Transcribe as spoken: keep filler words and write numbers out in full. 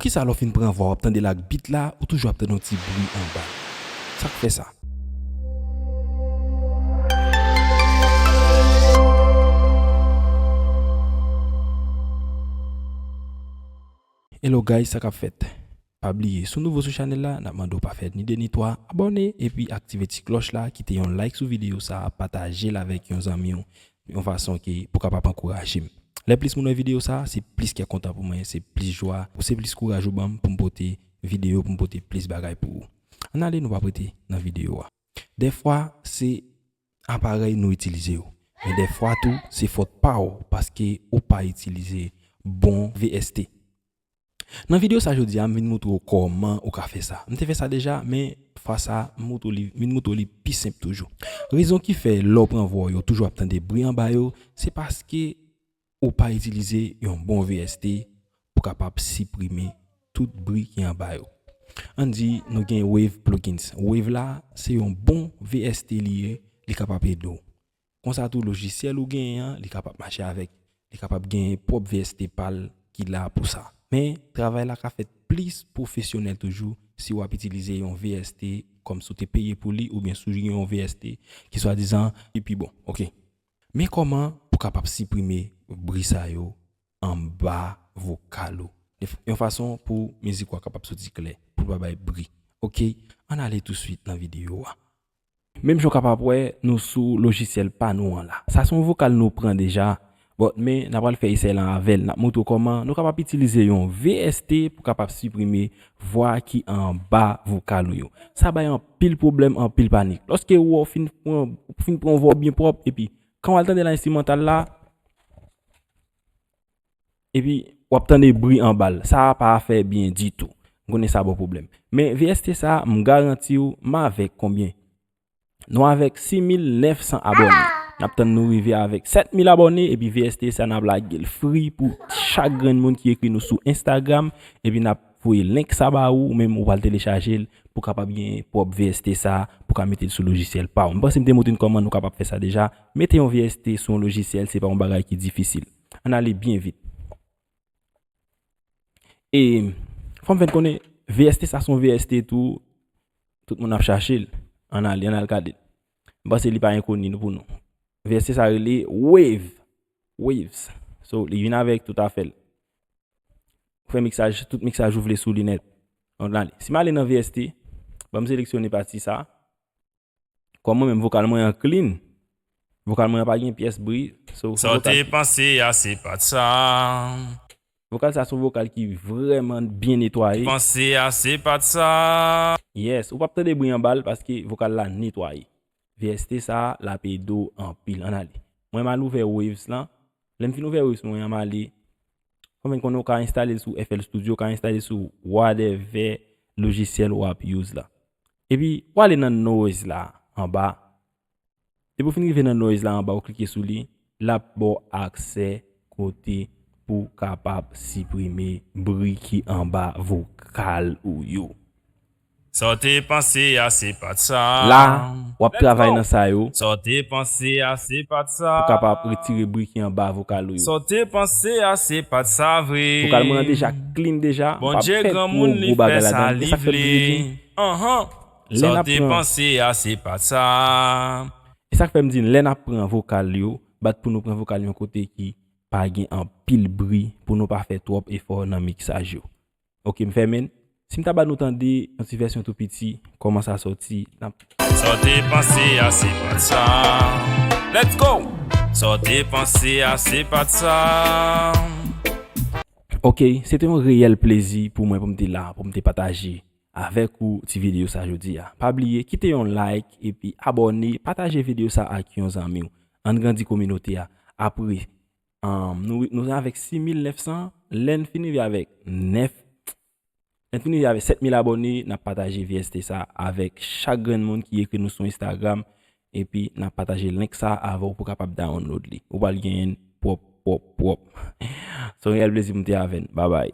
Kisa lè w fin pran vwa w ap tande l ak beat la, ou toujou ap tande yon ti bri anba l? Sa k fè sa? Hello guys, sa k ap fèt? Pa bliye, si w nouvo sou chanèl la, n ap mande w pa fè ni de ni twa, abòne epi aktive ti klòch la, kite yon like sou videyo sa a, pataje l avèk yon zanmi w, yon fason ke pou kapab ankouraje m. Lè plis moun wè videyo sa a, se plis kè kontan pou mwen, se plis jwa, ou se plis kouraj ou ban m pou m pote videyo, pou m pote plis bagay pou ou. Ann ale, nou p ap rete nan videyo a. Dèfwa, se aparèy nou itilize yo. Men dèfwa tou, se fòt pa w paske ou pa itilize bon V S T. Nan videyo sa jodi a, m vin moutre w kòman ou ka fè sa. M te fè sa deja, men fwa sa, m moutre w li, vin moutre w li pi senp toujou. Rezon ki fè lè w pran vwa w yo toujou ap tande bri anba yo, se paske ou pa itilize yon bon V S T pou kapab siprime tout bri ki anba yo. Ann di nou gen Wave Plugins. Wave la, se yon bon V S T li ye, li kapab ede w. Konsa tou, lojisyèl ou genyen an, li kapab mache avèk, li kapab gen pwòp V S T pa l ki la pou sa. Men, travay la ka fèt plis pwofesyonèl toujou si w ap itilize yon V S T kòm si w te peye pou li oubyen si w gen yon V S T ki swadizan li pi bon. Oke. Men kòman pou kapab siprime bri sa yo anba vokal ou. Yon fason pou mizik ou a kapab soti klè, pou l pa bay bri. Oke, ann ale touswit nan videyo a. Menm jan w kapab wè, nou sou lojisyèl pa nou an la. Sa se yon vokal nou pran deja. Bon, men n ap pral fè esèy la avè l. N ap montre w kòman nou kapab itilize yon V S T pou kapab siprime vwa ki anba vokal ou yo. Sa bay anpil pwoblèm, anpil panik. Lòske w fin pran, fin pran vwa w byen pwòp, epi kan w al tande nan enstrimantal la, epi w ap tande bri anba l. Sa a pa fè byen ditou. M konnen sa ba w pwoblèm. Men V S T sa a, m garanti w, m avèk konbyen? Nou avèk sis mil nèf san abòne. N ap tann nou rive avèk sèt mil abòne, epi V S T sa n ap lage l free pou chak grenn moun ki ekri nou sou Instagram, epi n ap voye link sa ba ou, ou menm ou pral telechaje l pou kapab gen pwòp V S T sa, pou ka mete l sou lojisyèl pa w. M panse m te montre n kòman nou kapab fè sa deja. Mete yon V S T sou yon lojisyèl, se pa yon bagay ki difisil. Ann ale byen vit. E fò m fè n konnen, V S T sa se yon V S T tou, tout moun ap chache l. Ann ale, ann al gade l. M panse li pa enkoni nou pou nou. V S T sa rele Wave. Waves. So, li vin avèk tout afè l. Ou fè miksaj, tout miksaj ou vle sou li nèt. Ann ale. Si m ale nan V S T, ban m seleksyone pati sa. Kòm mwen menm vokal mwen an clean, vokal mwen an pa gen pyès bri. So, sa w te panse a, se pa t sa. Vokal sa se yon vokal ki vrèman byen netwaye. Panse a, se pa t sa. Yes, ou p ap tande bri anba l paske vokal la netwaye. V S T sa, l ap ede w anpil. Ann ale. Mwen m al ouvè Waves lan. Lè m fin ouvè Waves mwen an, m ale. Kòm n konnen, ou ka enstale l sou F L Studio, ou ka enstale l sou whatever lojisyèl w ap use la. Epi, w ale nan noise la anba. Depi w fin rive nan noise la anba, ou klike sou li, l ap ba w aksè kote pou w kapab siprime bri ki anba vokal ou yo. Sa w te panse a, se pa t sa. La, w ap travay nan sa yo. Sa w te panse a, se pa t sa. Pou kapab retire bri ki anba vokal ou yo. Sa w te panse a, se pa t sa vre. Vokal mwen an deja clean deja. Bondye granmoun, li fè sa li vle. Anhan. Sa w te panse a, se pa t sa. E sa k fè m di n, lè n ap pran vokal yo, bat pou nou pran vokal yon kote ki pa gen anpil bri pou nou pa fè twòp efò nan miksaj yo. Oke, m fèmen l. Si m ta ba nou tande yon ti vèsyon tou piti, kòman sa soti, n ap. Sa w te panse a, se pa t sa. Let's go! Sa w te panse a, se pa t sa. Oke, se te yon reyèl plezi pou mwen pou m te la, pou m te pataje avèk ou ti videyo sa jodi a. Pa bliye, kite yon like epi abòne, pataje videyo sa ak yon zanmi w. Ann grandi kominote a. Apre, Ahn, nou, nou avèk sis mil nèf san, lè n fin rive avèk nèf, lè n fin rive avèk sèt mil abòne, n ap pataje V S T sa avèk chak grenn moun ki ekri nou sou Instagram, epi n ap pataje link sa avè w pou w kapab download li. Ou pral genyen l pwòp, pwòp, pwòp. Se yon reyèl plezi pou m te avè n. Babay.